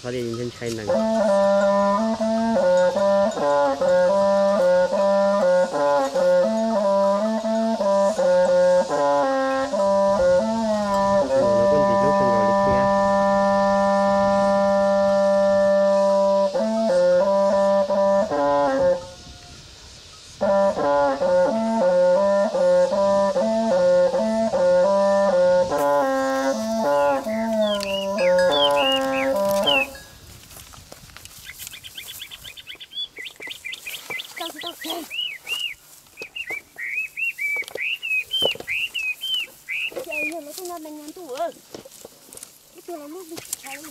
Qhov tias ntshai ntshai nees. Tus no kuj ntxim hlub kawg nkaus li thiab.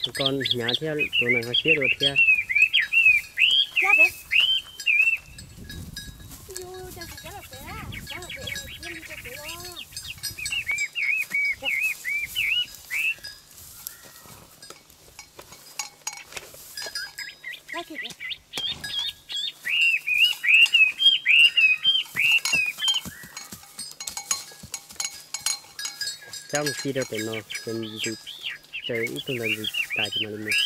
Tus ko hnyav thiab, tus nees ho siab dua thiab. Cab mus ci rau pem no, ces ntxim, ces ib tug ntawd ntxim tas ces mam li mus.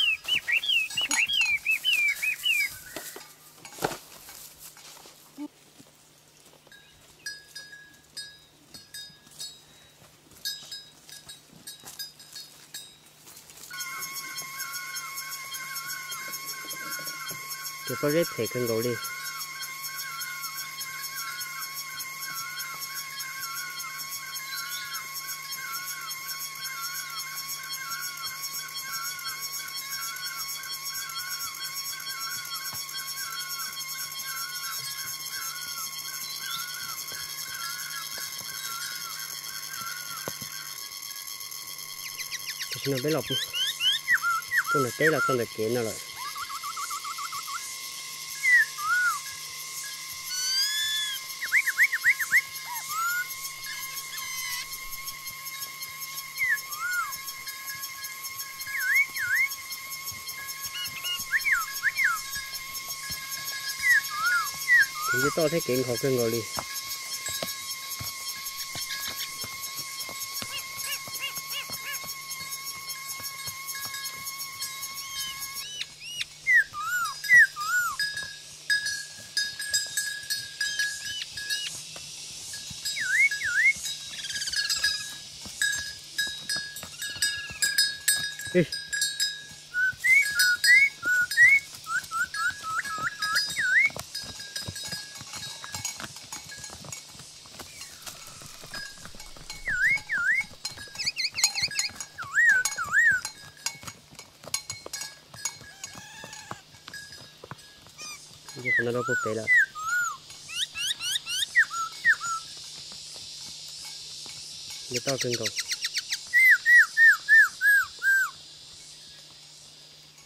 Ces pob zeb phem kawg nkaus li. Tam sim no peb los pem, pem no peb los txog ntawm kev no lawm. Kuv nce toj thiab kev nkhaus kawg nkaus li. Qhov no rau puag pem lawm. Nce toj kawg nkaus.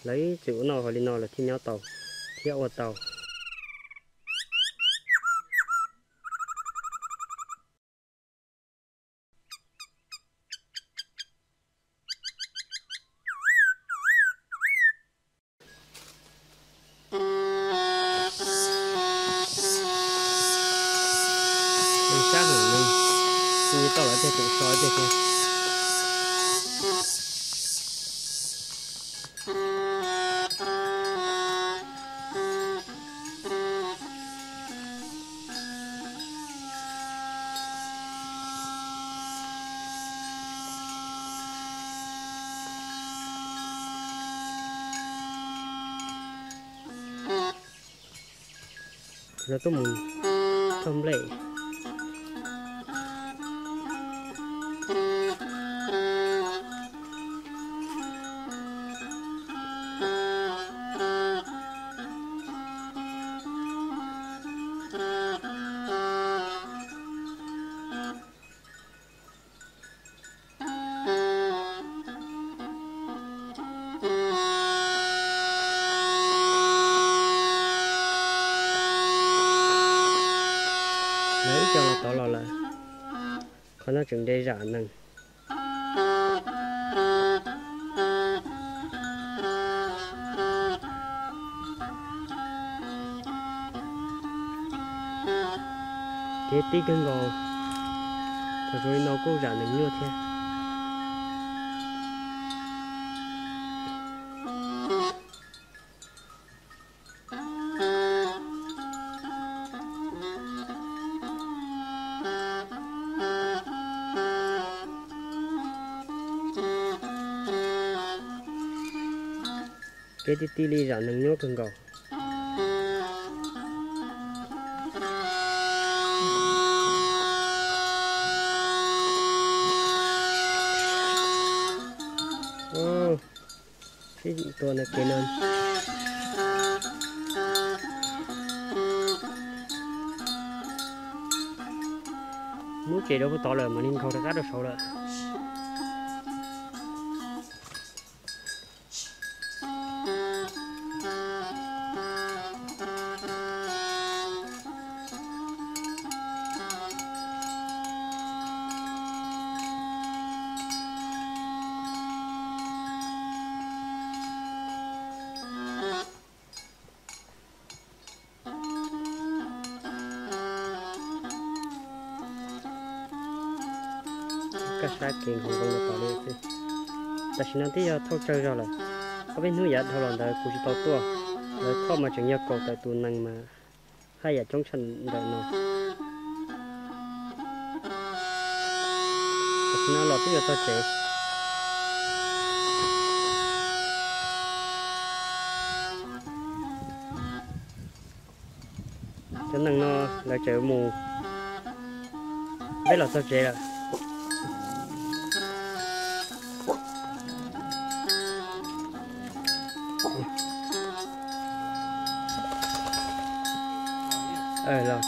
Lawv ib txwm ua noj haus li no lawv thiaj nyob tau thiab ua tau. Sab heev li, toj lawv tej tus so tej thiab. Lawv tuaj mus thauj nplej. Lawv ib co los tod los lawm, qhov no tseem nte zam nees. Tij kawg nkaus, thaum zoo li no kuj zam nees nyuaj thiab. Kev tij tij li zam nees nyuaj kawg nkaus. Sib tua no kev no. Muab tsev rau puag tod lawm mam li nkhaus rov qab rau saud lawm. Kaj sab kev nkaus nkaus no tom li xwb. Tam sim no twb yog thauj tsawg zog lawm. Ob peb hnub yav dhau los ntawd kuv tsis tau tuaj, lawv thauj mas tseem yog kaum tawm tus nees mas haj yam coob tshaj ntawm no. Tam sim no los twb yuav txog tsev. Cov nees no lawv tseem mus, peb los txog tsev lawm. Los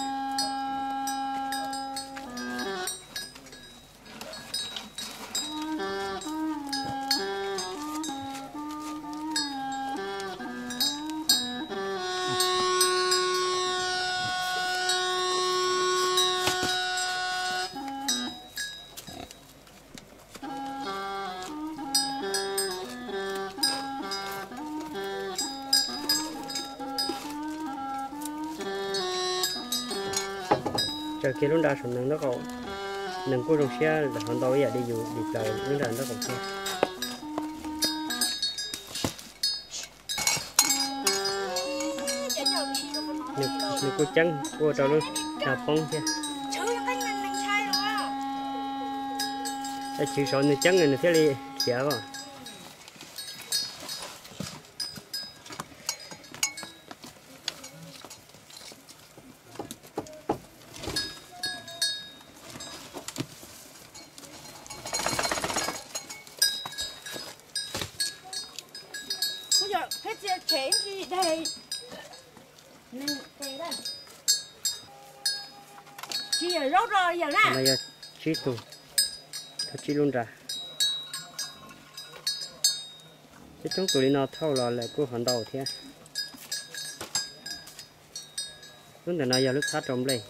Tsaws kiag lub nra saum nees nraub qaum, nees kuj zoo siab lawm, ho ntau ib yam li yus dim plaws lub nra nraub qaum thiab. Nws kuj ceeb, kuj ua rau lub nra poob thiab. Chwv saud nws ceeb nws thiaj li khiav os. Tsis yog zaub rau yawm na. No yog tsib tug, thawj tsib lub nra. Coob coob tus li no thauj los lawm kuj ho ntau thiab. Lub ntawm no yog lub txhab rau nplej.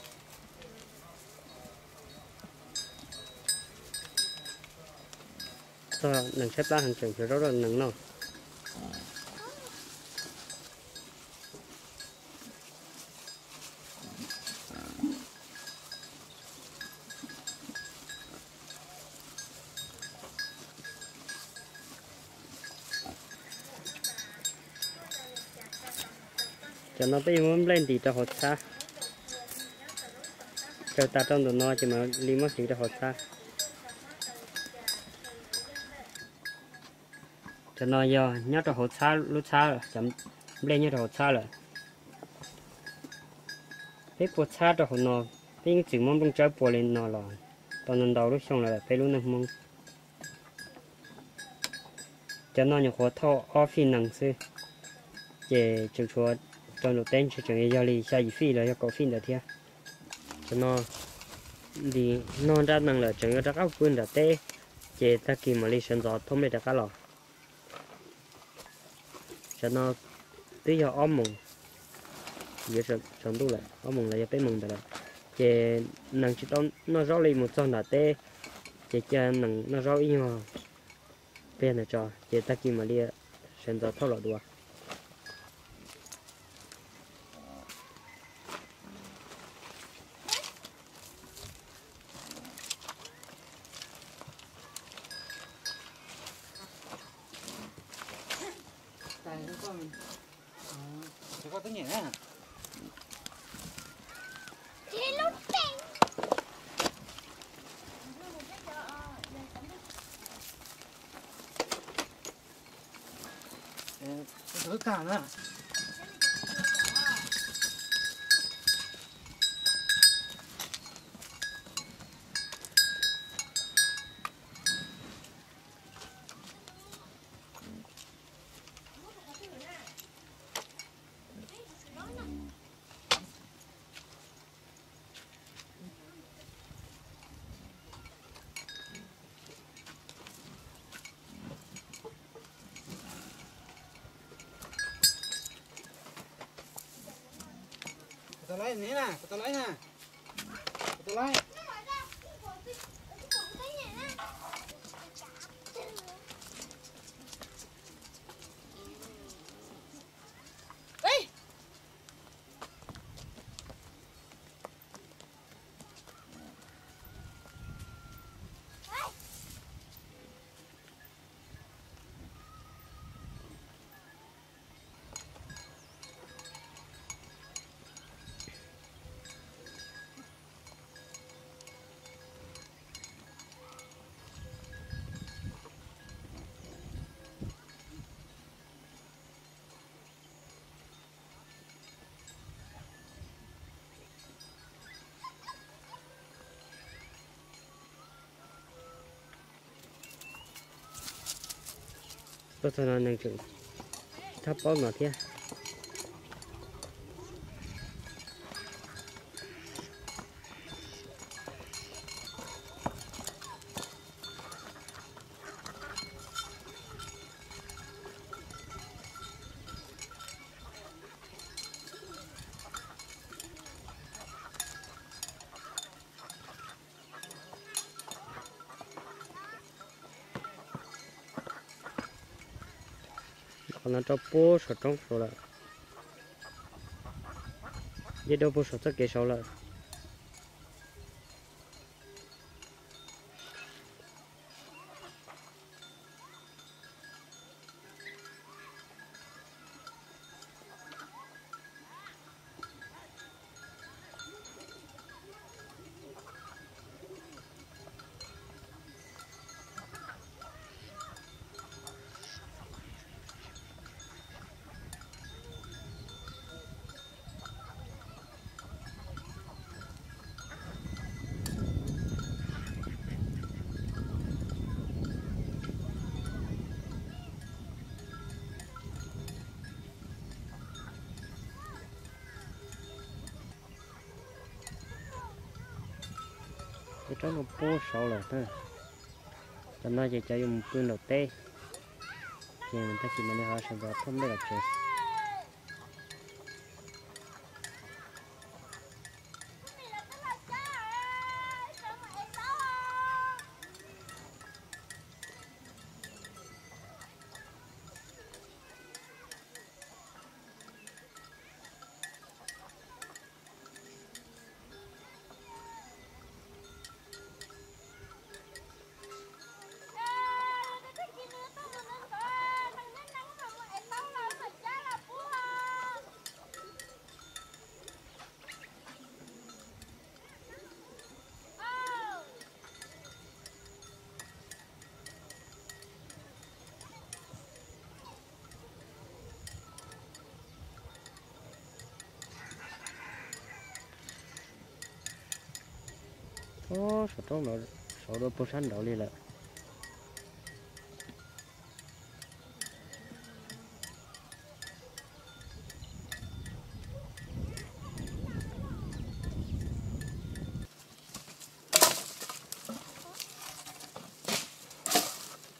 Txog nees tshaib plab heev tseem xyuas zaub rau nees noj. Cov no peb yuav muab nplej ntim rau hauv txhab. Tsaws tas rau ntawm no ces mam li muab hliv rau hauv txhab. Cov no yog nyob rau hauv txhab, lub txhab, cov nplej nyob rau hauv txhab lawm. Peb pua txhab rau hauv no, peb yeej txwm muab nplooj tsawb pua li no los tau ntau ntau lub xyoo lawm peb lub neej Hmoob. Cov no nyuam qhuav thauj ob fij nees xwb, ces tseem tshuav rau nram teb ntshe tseem yog li xya yim fij los yog kaum fij ntawd thiab. Cov no ntim noj nrab nees lawm tseem yuav rov qab pw nram teb, ces tag kis mam li sawv ntxov thauj nplej rov qab los. Cov no twb yog ob moos, yuav tsaus ntuj lawm, ob moos los yog peb moos ntawd lawm, ces nees tsis tau noj zaub li, mus txog nram teb ces cia nees noj zaub ib nyuag pliag ntawd tso, ces tag kis mam li sawv ntxov thauj los dua. Tus nyem na. Tus tag na. Kuv tau laib ne na, kuv tau laib na. Kuv tau laib. Tuaj txog no nws tseem thab paub no thiab. Qhov no rau puag saum roob saud lawm. Dej dua puag saum txoj kev saud lawm. Cov roob no puag saud lawm na. Cov no ces cov yuav mus pw nram teb, ces tag kis mam li ho sawv ntxov thauj nplej los tsev. Saum roob no, saum dua puag sab nraud li lawm.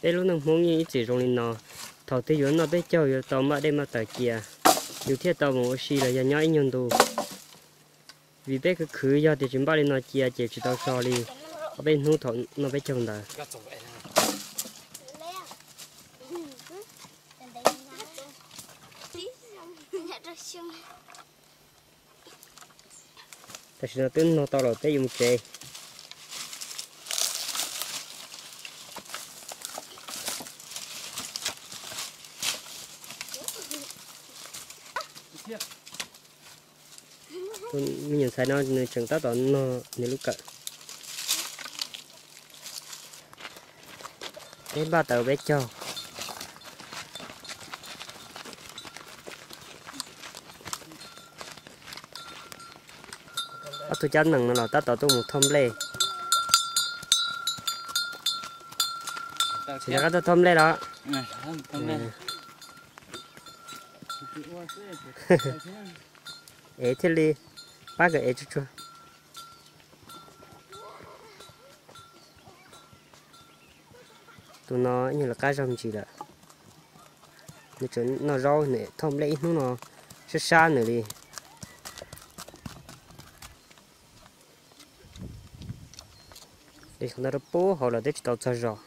Peb lub neej Hmoob yeej ib txwm zoo li no, thaum twg yuav noj peb caug yuav tau npaj dej npaj taws cia, yus thiaj tau mus ua si los yog nyob ib nyuag ntu. Vim peb khwv khwv yog tias tsis npaj li no cia ces tsis tau so li ob peb hnub thaum noj peb caug ntawd. Tam sim no twb no tau lawm peb yuav mus tsev. Me nyuam ntxhais no nws tseem tab tom nog nws lub kawm. Peb npaj tau peb caug. Ob tug cab nees no los tab tom tuaj mus thauj nplej. Tsis rov qab tuaj thauj nplej los? Ev thiaj li pab nkawd ev tsuag tsuag. Tus no ib nyuag lawv qab zog me ntsis lawm. Nws tseem noj zaub, nws thauj nplej ib hnub no sab sab nws li. Ntau rau pub hauv lawm twb tsis tau txog zos.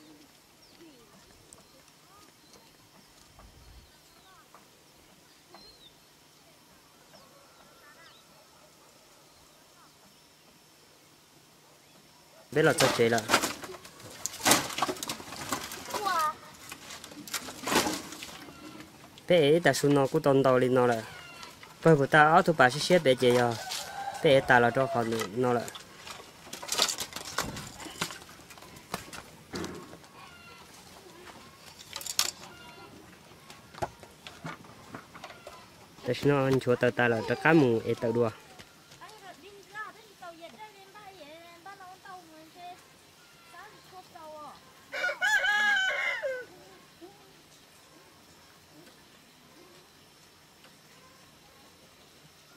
Peb los txog tsev lawm. Peb ev ib tag su no kuj tau ntau li no lawm. Pawg puas tag ob tug pas siab siab pem ces yog peb ev tas los rau qhov no lawm. Tam sim no nchuav taws tas lawm rov qab mus ev taws dua.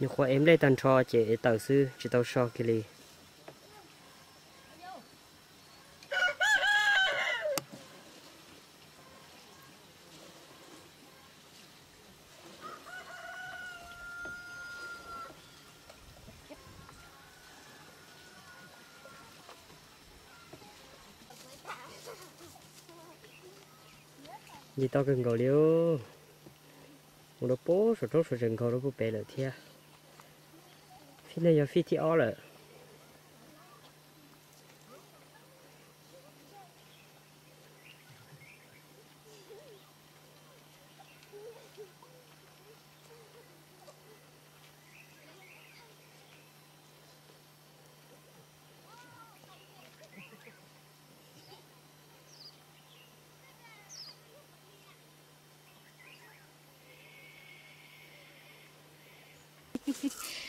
Nyuam qhuav ev nplej tag nrho ces ev taws xwb tsis tau so kiag li. Nce toj kawg nkaus li. Mus rau pem saum roob saum tsees nkaus rau pem lawm thiab. Fij no yog fij thib ob lawm.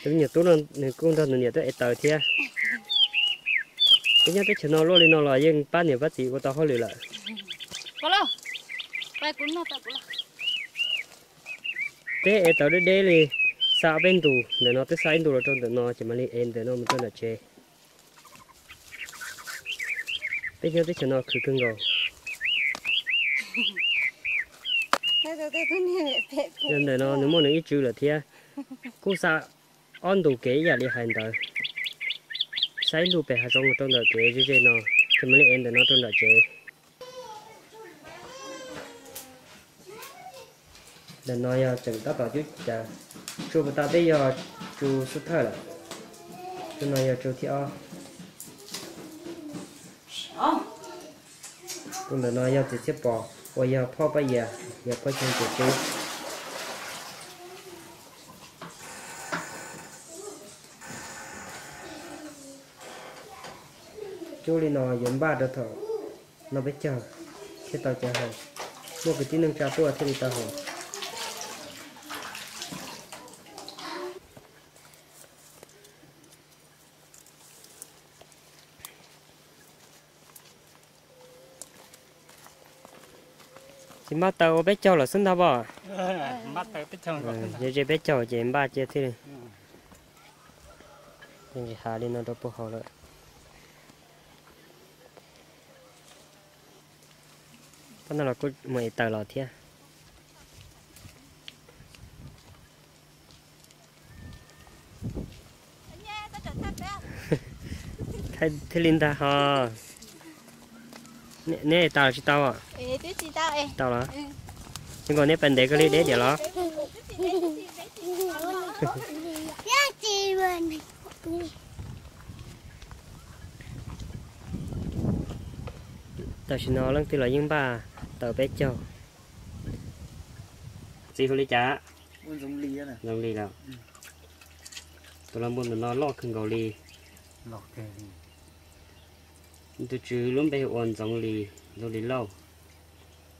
Tus me nyuam tub no nws kuj nrog nws niam tuaj ev taws thiab. Peb nyob teb chaws no luaj li no los yeej pab niam pab txiv ua tau hauj lwm lawm. Peb ev taws deb deb li, xa ob peb ntus, ntawm no twb xa ib ntus los rau ntawm no ces mam li ev ntawm no mus rau nram tsev. Peb nyob teb chaws no khwv kawg nkaus. Yog ntawm no nws muaj nws ib tswv lawm thiab. Kuj xa ob ntus kev ib yam li hais ntawd. Xa ib ntus pem hav zoov mus rau ntawm kev ze ze no, ces mam li ev ntawm no rau nram tsev. Ntawm no yog tseem tab tom cub cav. Tsu puas tas peb yog tsu xub thawj lawm. Tsu no yog tsu thib ob. Tus ntawm no yog txiv txhiab pos uas yog phoj Paj Yias, yog phoj Xyooj Tiam Tub. Cub li no yuav npaj rau thaum no peb caug thiaj tau cov haus. Muaj kwv tij neej tsa tuaj thiaj li tau haus. Tsis npaj taws ua peb caug lawm xwb ntag poj? Yog ze peb caug ces npaj cia thiaj li. Ntsis hav li no rau puag hauv lawm. Pab no los kuj mus ev taws los thiab. Thiaj li ntag ho. Neb ev tas los tsis tau? Tsis tau los? Zoo nkaus neb pais ntev kawg li deb diam los? Tam sim no leej twg los yeej npaj taws peb caug. Txiv hu li cas? Ntxoov Lis lawm. Tus lau npua ntawm no loj kawg nkaus li. Tus tswv lub npe hu ua Ntxoov Lis, Ntxoov Lis Lauj,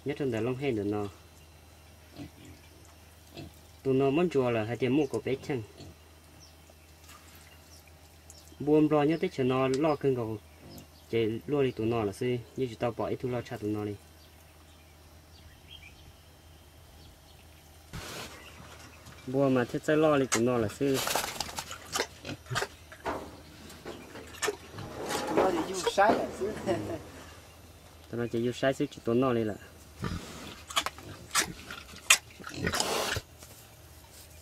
nyob rau ntawm Looj Hej ntawm no. Tus no muab ntsuas lawm hais tias muaj kaum peb cheej. Npua Nplog nyob teb chaws no loj kawg nkaus, ces luaj li tus no lawm xwb, yeej tsis tau pom ib tug loj tshaj tus no li. Npua mas thiaj txawj loj li tus no lawm xwb. Tus no ces yug saib xwb tsis tau noj li lawm.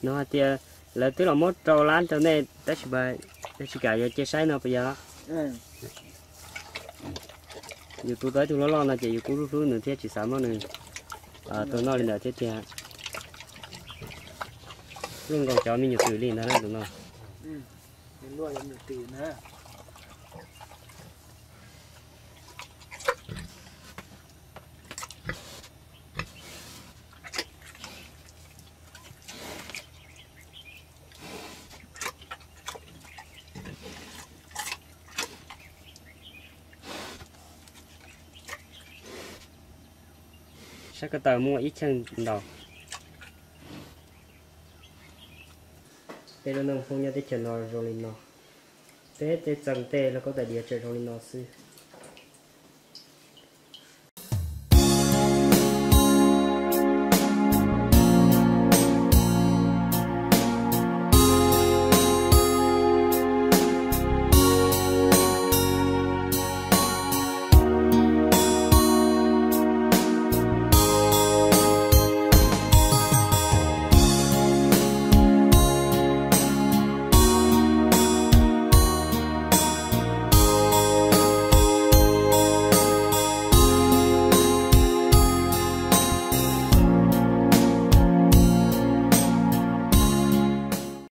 No hais tias lawv twb los muab rau lab rau nej tab sis mas nej tsis kam yuav cia saib no puas yog? Yus tus tau ib tug loj loj no ces yus kuj hlub hlub nws thiab tsis xav muab nws tua noj li ntawd thiab tiag. Luaj nkaus cov me nyuam twm li ntag na tus no. Sab ko taw muaj ib cheej ntau. Peb lub neej Hmoob nyob teb chaws no zoo li no, peb tej txee tej lauj kaub tais diav tseem zoo li no xwb.